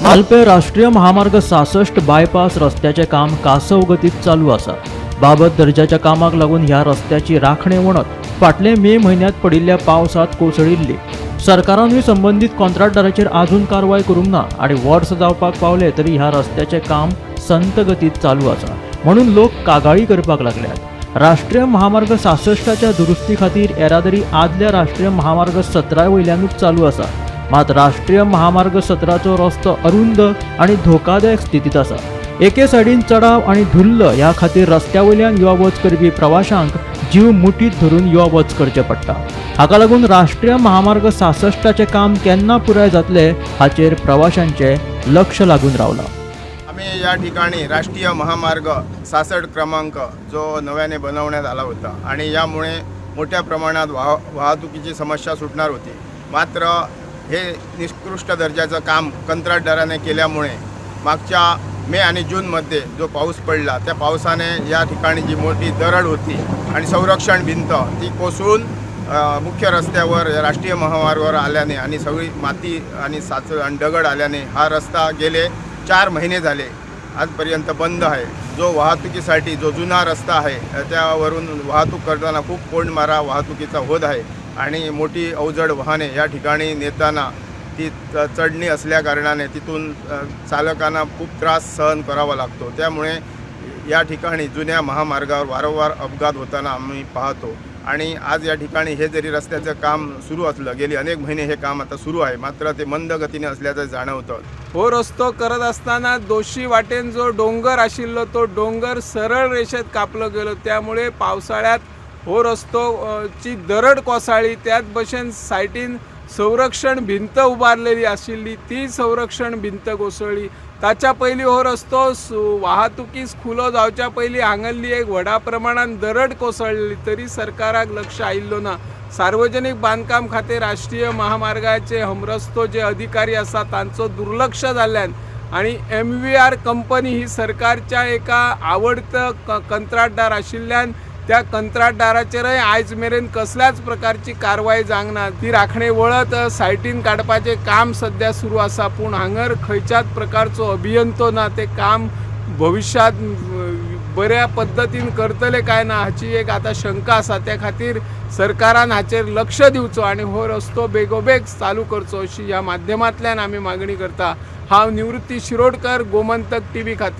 मालपे राष्ट्रीय महामार्ग 66 बायपास रस्त्याचें काम कासव गतीत चालू आसा. बाबत दर्जाच्या कामाक लागून ह्या रस्त्याची राखणे वणत फाटले मे म्हयन्यांत पडिल्ल्या पावसांत कोसळिल्ली. सरकारानूय संबंदीत कॉन्ट्राक्टदाराचेर आजून कारवाय करूंक ना आनी वर्स जावपाक पावले तरी ह्या रस्त्याचें काम संत गतीत चालू आसा म्हणून लोक कागाळी करपाक लागल्यात. राष्ट्रीय महामार्ग 66च्या दुरुस्ती खातीर येरादारी आदल्या राष्ट्रीय महामार्ग 17 वयल्यानूच चालू आसा. मात राष्ट्रीय महामार्ग 17चो रस्तो अरुंद आनी धोकादायक स्थितीत आसा. एके सायडीन चडाव आनी धुल्ल ह्या खातीर रस्त्या वयल्यान यो वच करपी प्रवाशांक जीव मुठीत धरून यो वच करचें पडटा. हाका लागून राष्ट्रीय महामार्ग 66चें काम केन्ना पुराय जातलें हाचेर प्रवाशांचें लक्ष लागून रावलां. आम्ही या ठिकाणी राष्ट्रीय महामार्ग 66 क्रमांक जो नव्याने बनवण्यात आला होता आणि यामुळे मोठ्या प्रमाणात वाहतुकीची समस्या सुटणार होती. मात्र हे निकृष्ट दर्जाचं काम कंत्राटदाराने केल्यामुळे मागच्या मे आणि जूनमध्ये जो पाऊस पडला, त्या पावसाने या ठिकाणी जी मोठी दरड होती आणि संरक्षण भिंत ती कोसळून मुख्य रस्त्यावर, राष्ट्रीय महामार्गावर आल्याने आणि सगळी माती आणि साच आणि दगड आल्याने हा रस्ता गेले 4 महिने झाले आजपर्यंत बंद आहे. जो वाहतुकीसाठी जो जुना रस्ता आहे, त्यावरून वाहतूक करताना खूप कोंडमारा वाहतुकीचा होत आहे आणि मोठी अवजड वाहने या ठिकाणी नेताना ती चढणी असल्याकारणाने तिथून चालकांना खूप त्रास सहन करावा लागतो. त्यामुळे या ठिकाणी जुन्या महामार्गावर वारंवार अपघात होताना आम्ही पाहतो. आणि आज या ठिकाणी हे जरी रस्त्याचं काम सुरू असलं, गेली अनेक महिने हे काम आता सुरू आहे, मात्र ते मंद गतीने असल्याचं जाणवतं. हो रस्तो करत असताना दोशी वाटेन जो डोंगर आशिल्लो तो डोंगर सरळ रेषेत कापलो गेलो. त्यामुळे पावसाळ्यात हो रस्तो ची दरड कोसळ्ळी. त्याच भशेन सायटीन संरक्षण भिंत उबारलेली आशिल्ली, ती संरक्षण भिंत कोसळ्ळी. ताच्या पयलीं हो रस्तो वाहतुकीस खुलो जावच्या पयलीं हांगल्ली एक व्हडा प्रमाणान दरड कोसळ्ळी, तरी सरकाराक लक्ष आयिल्लो ना. सार्वजनिक बांदकाम खातें, राष्ट्रीय महामार्गाचे हमरस्तो जे अधिकारी आसा तांचो दुर्लक्ष जाल्ल्यान आनी MVR company ही सरकारच्या एका आवडत कंत्राटदार आशिल्ल्यान त्या कंत्राटदाराचेरय आयज मेरेन कसल्याच प्रकारची कारवाय जावंक ना. ती राखणे वळत सायटीन काडपाचें काम सद्या सुरू आसा, पूण हांगर खंयच्याच प्रकारचो अभियंतो ना. तें काम भविश्यांत बऱ्या पद्दतीन करतले काय ना हाची एक आतां शंका आसा. त्या खातीर सरकारान हाचेर लक्ष दिवचो आनी हो रस्तो बेगोबेग चालू करचो अशी ह्या माध्यमांतल्यान आमी मागणी करता. हांव निवृत्ती शिरोडकर, गोमंतक टीव्ही खातीर.